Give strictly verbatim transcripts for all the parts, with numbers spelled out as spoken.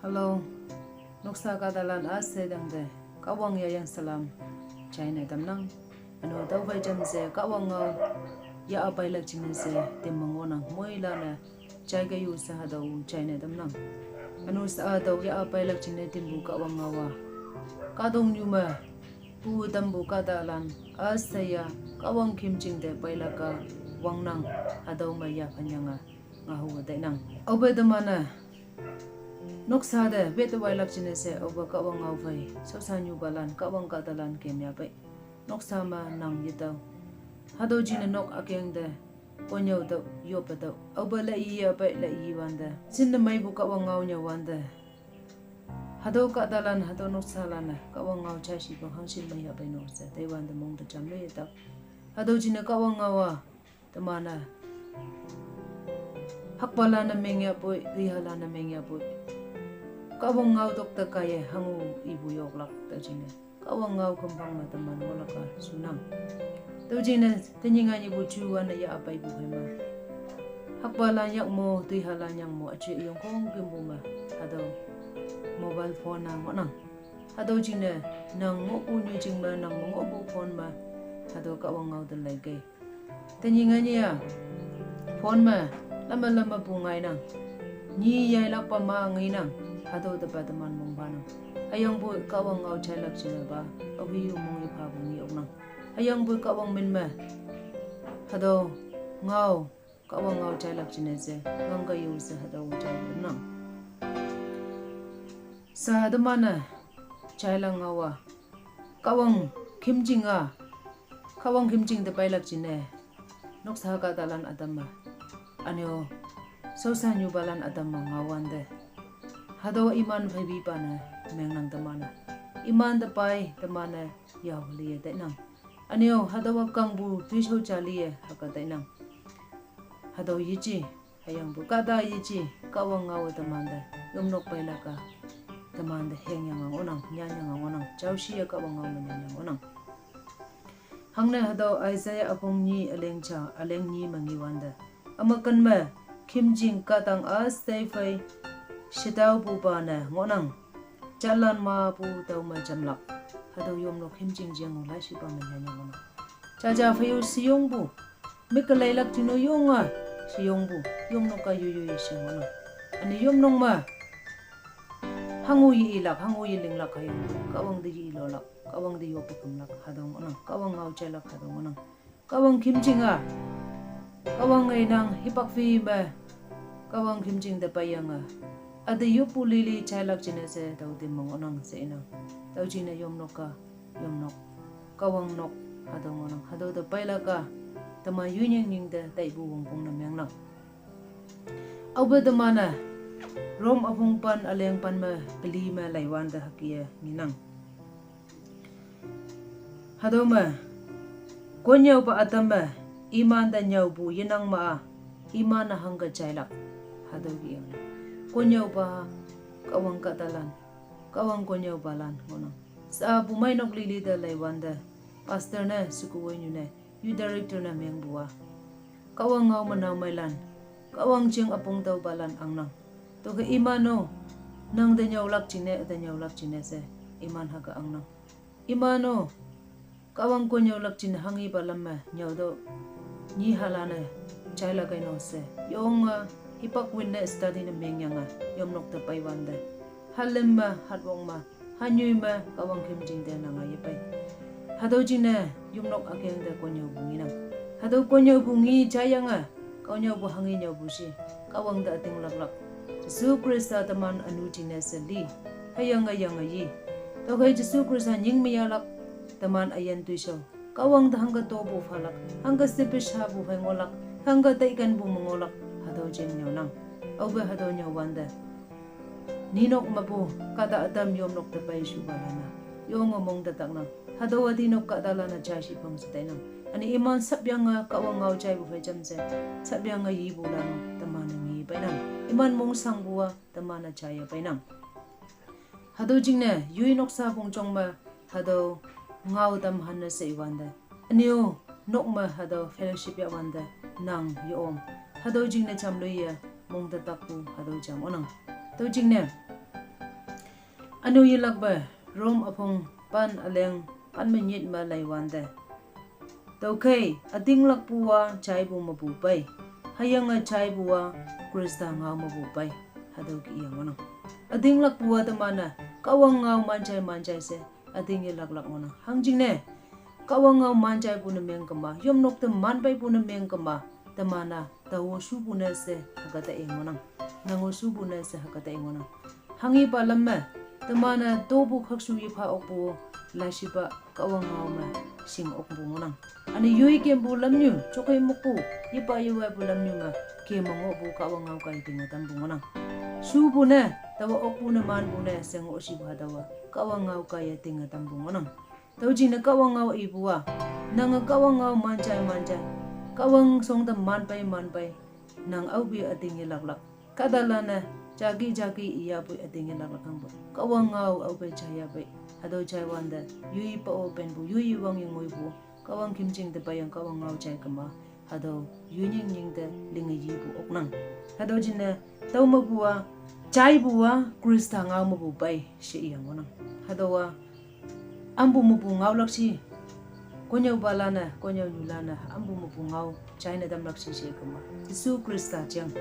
Hello, noksa kahtalan üshei dangte Kahwang yayang salam jaine tamnang. Üno tüophei jamshe Kahwang ngao ya apeilak jingne she temmang ngohnang, moilan-e jaike yu she hatüo jaine tamnang. Üno sha tüo ya apeilak jingne tempu Kahwang ngao-a kahtoknyu me pu tampu kahtalan üsheiya Kahwang khümjing te peilak-a wangnang, hatüo me yaphan yange ngaohu tainang. Aope teman-e noksa te wete wailak jingne she aope Kahwang ngao phei shaoshanyupalan, Kahwang kahtalan kemyapei. Noksa me nang yetüoh, hatüo jingne nok ükeng te konnyüo tüoh, yoppe tüoh, aope laiye pei laiye wante, shinne meipu Kahwang ngao nyüo wante, hatüo kahtalan, hatüo noksalan-e Kahwang ngao jai shipu hangshin me yapei no she teiwante mong te jam loiye tak. Hatüo jingne Kahwang ngao-a teman-e hakpalan-e mengyapoi, tihalan-e mengyapoi, Kahwang ngao tok te kaiye hango ipu yoklak. Tüo jingne Kahwang ngao kümphang me teman ngohlak-a shunang. Tüo jingne tenyih nganyihpu juwan-e ya apeipu phei me, hakpalan yak mo, tihalan yak mo, üji üyong khongkümpu me hatüo mobile phone-a ngohnang. Hatüo jingne nang ngohpu nyu jing me, nang me ngohpu phone me hatüo Kahwang ngao te leikei. Tenyih nganyih-a phone me lame lamepu ngainang, nyi yailakpa ma ngainang, hatüo tepa teman mongphanang. Hüyangpoi Kahwang ngao jailak jingne pa aohe yu mong yephapu nge oknang. Hüyangpoi Kahwang min me hatüo ngao, Kahwang ngao jailak jingne she ngangke yu she hatüo jai tamnang. Sha teman-e jailak ngao-a Kahwang khümjing-a, Kahwang khümjing te peilak jingne noksa kahtalan ütam me, üne-o shaoshanyupalan ütam me ngao wante, hatüo iman pheipipa ne mengnang teman-e. Iman te pei teman-e yao liye tainang. Üne-o hatüowa kangpu toishao ja liye hüke tainang. Hatüo yeji, hüyangpu kahta yeji, Kahwang ngao-e temante yomnok peilak-a temante hengyange ngohnang, nyanyange ngohnang, jaoshiye Kahwang ngao me nyanyang ngohnang. Hangne hatüo Isaiah üpong nyi üleng ja, üleng nyi me ngi wante, ümaken me khümjing kahtang üshei phei shetaopupa ne ngohnang, jalan mapu tao me jamlak. Hatüo yomnok khümjing jeng-o laishipa me nyanyang ngohnang. Jaja phei-o sheyongpu, mik-e leilak jingne yonge sheyongpu, yomnok-a yoiyoi she ngohnang. Üne yomnok me hango ye-ilak, hango yelinglak hüyangpu Kahwang te ye-ilolak, Kahwang te yoppe kümlak hatüo ngohnang, Kahwang ngao jailak hatüo ngohnang. Kahwang khümjing-a, Kahwang ngainang hipak phi me, Kahwang khümjing te peiyange, üte yoppu lili jailak jingne she tao temmang ngohnang she inang. Tüo jingne yomnok-a, yomnok, Kahwang nok, hatüo ngohnang, hatüo te peilak-a teman yoinying nying te taipu wongpong ne mengnang. Aope teman-e Rome üpong pen üleng pen me peli me leiwante hüke ngenang. Hatüo me, konnyüopa ütam me, iman te nyüopu yenang ma-a, iman-e hangke jailak. Hatüo kih-a, konnyüopa, Kahwang kahtalan, Kahwang konnyüopalan ngohnang. Sha pumeinok lili te leiwante, pastor ne, shekowenyu ne, youth director ne mengpu-a, Kahwang ngao me nao meilan, Kahwang jing üpong taopalan angnang. Tüokhei iman-o, nang te nyüolak jingne, te nyüolak jingne she, iman hüke angnang. Iman-o, Kahwang konnyüolak jingne hanghepa lam me nyüotüoh, nyi halan-e jailak kei no she yonge, hipak win ne study ne mengyange yomnok te peiwante, halim me, hatwong me, hanyoi me Kahwang khümjing te nange yepei. Hatüo jingne yomnok ükeng te konnyüopu ngenang. Hatüo konnyüopu nge jaiyange, konnyüopu hanghe nyüopu she, Kahwang te ütinglaklak, Jesu Khrista teman ünu jingne she li, hüyange yange yi. Tüokhei Jesu Khrista nying me yahlak, teman üyin toishao, Kahwang te hangke topu phalak, hangke shepe shapu phei ngohlak, hangke taikenpu me ngohlak, hatüo jing nyüonang. Aope hatüo nyüowante, ninok mepu kahta ütam yomnok te peishupalan-a yonge mong te taknang. Hatüowa tinok kahtalan-e jai shiphang she tainang. Üne iman sapyange Kahwang ngao jaipu phei jamshe, sapyange yipulan-o teman-e nge peinang. Iman mongshangpu-a teman-e jaiye peinang. Hatüo jingne yoi noksa pongjong me, hatüo ngao tam hanne she iwante, üne-o, nok me hatüo fellowship yahwante, nang ye-ong, hatüo jingne jamloiye mong te takpu hatüo jam ngohnang. Tüo jingne Anu yelakpe Rome üpong pan üleng pan me nyit me leiwante, tüokhei ütinglakpu-a jaipu mepu pei, hüyange jaipu-a Khrista ngao mepu pei, hatüo ke iye ngohnang. Ütinglakpu-a teman-e Kahwang ngao manjai manjai she üting yelaklak ngohnang. Hangjingne Kahwang ngao manjaipu ne meng kema, yopnok te manpeipu ne meng kema, teman-a tao shupu ne she hüke ta i ngohnang. Nang-o shupu ne she hüke ta i ngohnang. Hanghipa lam me, teman-e topu khakshu yepha okpu, laishipa Kahwang ngao me shing okpu ngohnang. Üne yoi kempu lamnyu, jokhei mokpu, yepa yewaipu lamnyu me, keme ngohpu Kahwang ngao kaiye tinge tampu ngohnang. Shupu ne, taowa okpu ne manpu ne she ngoh shipu hatüowa, Kahwang ngao kaiye tinge tampu ngohnang. Tüo jingne Kahwang ngao ipu-a, nange Kahwang ngao manjai manjai, Kahwang shong te manpei manpei, nang aope üting yelaklak. Kahtalan-e jaki jaki iyapoi üting yelaklak hangpoi, Kahwang ngao aope jaiyapei. Hatüo jaiwante, yoi pa-o penpu, yoi wang ye ngoipu, Kahwang khümjing te peiyang Kahwang ngao jai kema, hatüo yoi nying nying te linge yipu oknang. Hatüo jingne, tüo mepu-a, jaipu-a Khrista ngao mepu pei she iye ngohnang. Hatüowa ampu mepu ngaolak shi, konnyüopalan-e, konnyüonyulan-e ampu mepu ngao jaine tamlak shi she kema, Jesu Khrista jeng,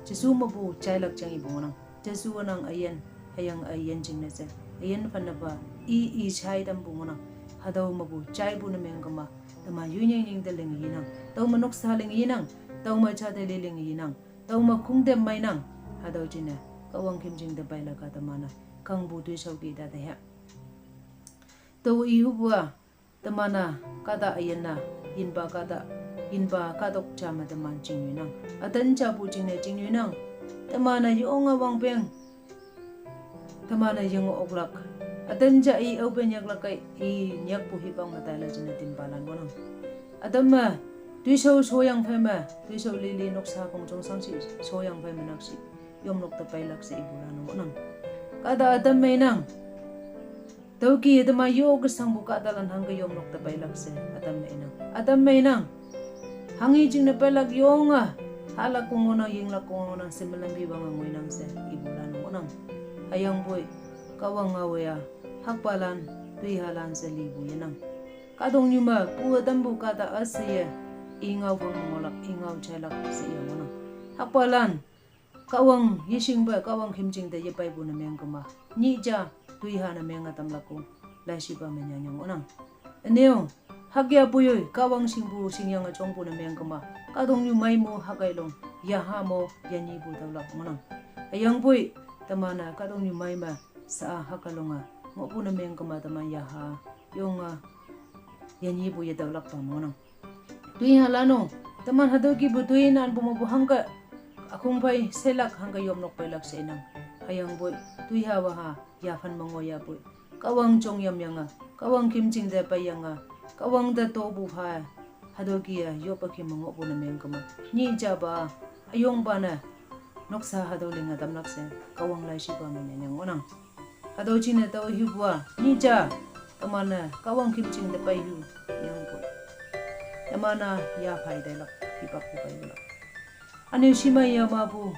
Jesu mepu jailak jeng ipu ngohnang. Jesu-a nang üyin, hüyange üyin jingne she, üyin phannepa, i i jai tampu ngohnang. Hatüo mepu jaipu ne meng kema, teman yoi nying nying te linge yenang, tüome noksa linge yenang, tüome jate li linge yenang, tüome khongte meinang. Hatüo jingne Kahwang khümjing te peilak-a teman-a kangpu toishao ke ta te ha. Tao ihupu-a, teman-a kahta üyin-a, yinpa kahta, yinpa kahtok ja me teman chingnyoinang. Ütan japu jingne chingnyoinang. Teman-e yonge wangpeng, teman-e yeng oklak. Ütan ja i aope nyaklak kei, i nyakpu hipak me tailak jingne tinpalan ngohnang. Ütam me, toishao shoyang phei me, toishao lili noksa kongjong shangshi shoyang phei me nakshih, yopnok te peilak she ipulan ngohnang. Kahta ütam meinang. Tüoke teman yo ke shangpu kahtalan hangke yopnok te peilak she ütam meinang. Ütam meinang. Hanghe jingne peilak yonge, hahlak kongonang, yinglak kongonang, semelam bi wange ngoinang she ipulan ngohnang. Hüyangpoi, Kahwang ngao-a, hakpalan, toihalan she lipu yenang. Kahtoknyu me pu ütampu kahta üsheiye, i ngao phang me ngohlak, i ngao jailak she iye ngohnang. Hakpalan, Kahwang yeshingpe Kahwang khümjing te yepeipu ne meng kema, nyih ja, toiha ne menge tamlak-o, laishipa me nyanyang ngohnang. Üne-o, hüke-a puyoi Kahwang shingpu shingyange jongpu ne meng kema, kahtoknyu mei mo hükeilong, yaha mo yanyipu tüolak ngohnang. Hüyangpoi, teman-e kahtoknyu mei me sha hükelonge ngohpu ne meng kema teman yaha yonge yanyipu yetüolakpa ngohnang. Toihalan-o, teman hatüo kihpu toi nanpu mepu hangke, ükhong phei shelak hangke yopnok peilak she inang. Hüyangpoi, toiha waha yaphan me ngohyapoi, Kahwang jong yamyange, Kahwang khümjing te peiyange, Kahwang te topu pha, hatüo kih-e yoppe kih me ngohpu ne meng kema, nyih japa, üyongpa ne, noksa hatüo linge tamlak she, Kahwang laishipa me nyanyang ngohnang. Hatüo jingne tao hipu-a, nyih ja, teman-e Kahwang khümjing te peihu, yangpoi, teman-a yaphai tailak, hipak pu peilak. Üne-o shimei yamapu,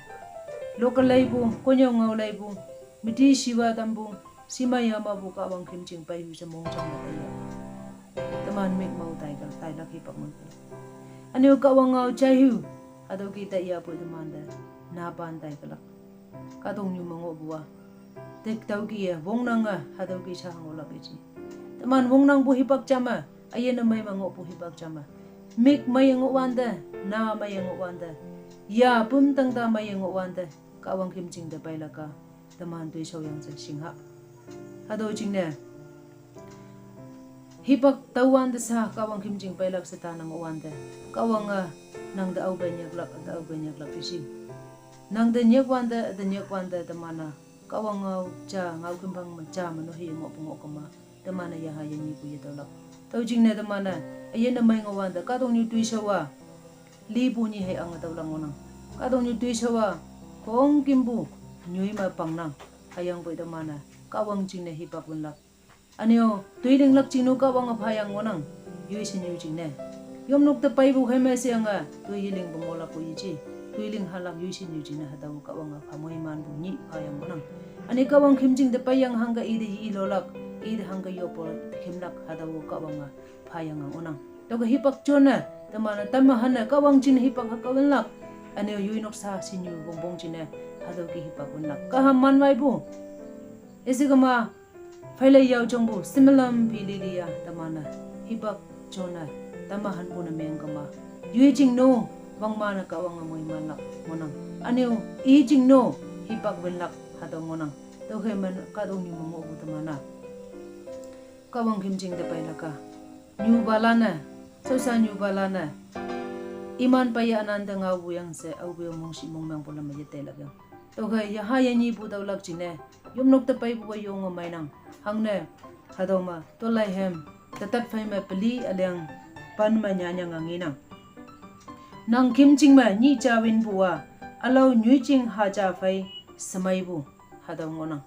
local leipu, konnyüo ngao leipu, meti shiwa tampu, shimei yamapu Kahwang khümjing peihu she mongjang me taiya, teman mik mao taikel, tailak hipak ngoipu. Üne-o Kahwang ngao jaihu, hatüo kih taiyapoi temante, napan taikelak. Kahtoknyu me ngohpu-a, tek tüo kih-e wongnange hatüo kih sha ngohlak yeji. Teman wongnangpu hipak ja me, üyin ümei me ngohpu hipak ja me, mik meiye ngohwante, na meiye ngohwante, ya püm tangta meiye ngohwante, Kahwang khümjing te peilak-a, teman toishao yang she shingha. Hatüo jingne, hipak taowante sha Kahwang khümjing peilak she tanang ngohwante, Kahwange nangte aope nyaklak, üte aope nyaklak yeji. Nangte nyakwante, üte nyakwante teman-a Kahwang ngao ja, ngao khümphang me ja me no hei ngohpu ngoh kema, teman-e yaha yanyipu yetüolak. Tüo jingne teman-e, üyin ümei ngohwante kahtoknyu toishao-a, lipu nyih hei ange tüolak ngohnang. Kahtoknyu toishao-a, khongkümpu, nyoi me pangnang. Hüyangpoi teman-e, Kahwang jingne hipak wünlak. Üne-o, toi linglak jingne Kahwange phayang ngohnang, yoi she nyu jingne. Yopnok te peipu khei me sheyange toi yelingpu ngohlak-o yeji. Toiling halak yoi shin yu jingne hatüo Kahwange pha moimanpu nyih phayang ngohnang. Üne Kahwang khümjing te peiyang hangke ite yelolak, ite hangke yoppolak khümlak hatüo Kahwange phayang ngohnang. Tüoke hipak jonne, teman-e tamme hanne Kahwang jingne hipak hüke winlak. Üne-o yoi noksa shinyu wongpong jingne hatüoke hipak winlak. Kaham manwaipu. Isi kema, pheilei yao jongpu, simelam phi lili ya, teman-e hipak jonne, tamme hanpu ne meng kema. Yoi jing no, wangman-e Kahwange moimanlak ngohnang. Üne-o, i jing no, hipak winlak hatüo ngohnang. Tüokhei men kahtoknyu me ngohpu teman-a Kahwang khümjing te peilak-a, nyupalan-e, shaoshan nyupalan-e, iman peiye ünante ngaopu yang she, aope-o mongshih mongmengpu lam me yeteilak yang. Tüokhei yaha yenyihpu tüolak jingne, yopnok te peipu-a yonge meinang. Hangne, hatüo me, tolai hem, tetat phei me peli üleng, pen me nyanyange ngenang. Nang khümjing me nyih ja winpu-a, ülao nyoijing haja phei shemeipu, hatüo ngohnang.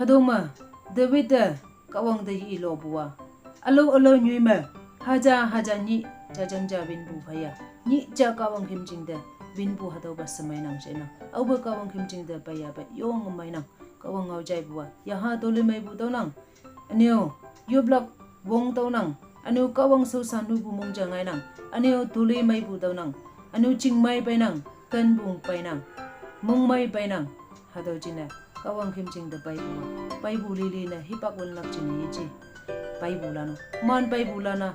Hatüo me, David-e Kahwang te yelopu-a, ülao ülao nyoi me, haja haja nyih jajang ja winpu phei-a, nyih ja Kahwang khümjing te winpu hatüopa shemeinang shenang. Aope Kahwang khümjing te peiyape yonge meinang. Kahwang ngao jaipu-a, yaha toloi meipu tüonang. Üne-o, yoplak wong tüonang. Üne-o Kahwang shaoshan nupu mong ja ngainang. Üne-o toloi meipu tüonang. Üne-o chingmei peinang, kenpung peinang, mongmei peinang. Hatüo jingne, Kahwang khümjing te peipu-a, peipu lili ne hipak winlak jingne yeji. Peipulan-o, man peipulan-a,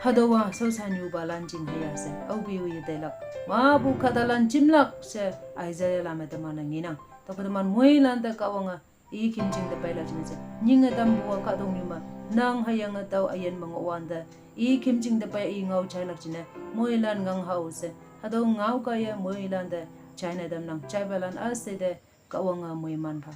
hatüowa shaoshan nyupalan jing hüya she, aope-o yeteilak. Mapu kahtalan jimlak she, Isaiah lam me teman-e ngenang. Tüoke teman moilan te Kahwange, i khümjing te peilak jingne she, nyinge tampu-a kahtoknyu me, nang hüyange tao üyin me ngohwante, i khümjing te pei i ngao jailak jingne, moilan ngang hao she, hatüo ngao kaiye moilan te, jaine tamnang, jaipalan üshei te, Kahwange moiman pha.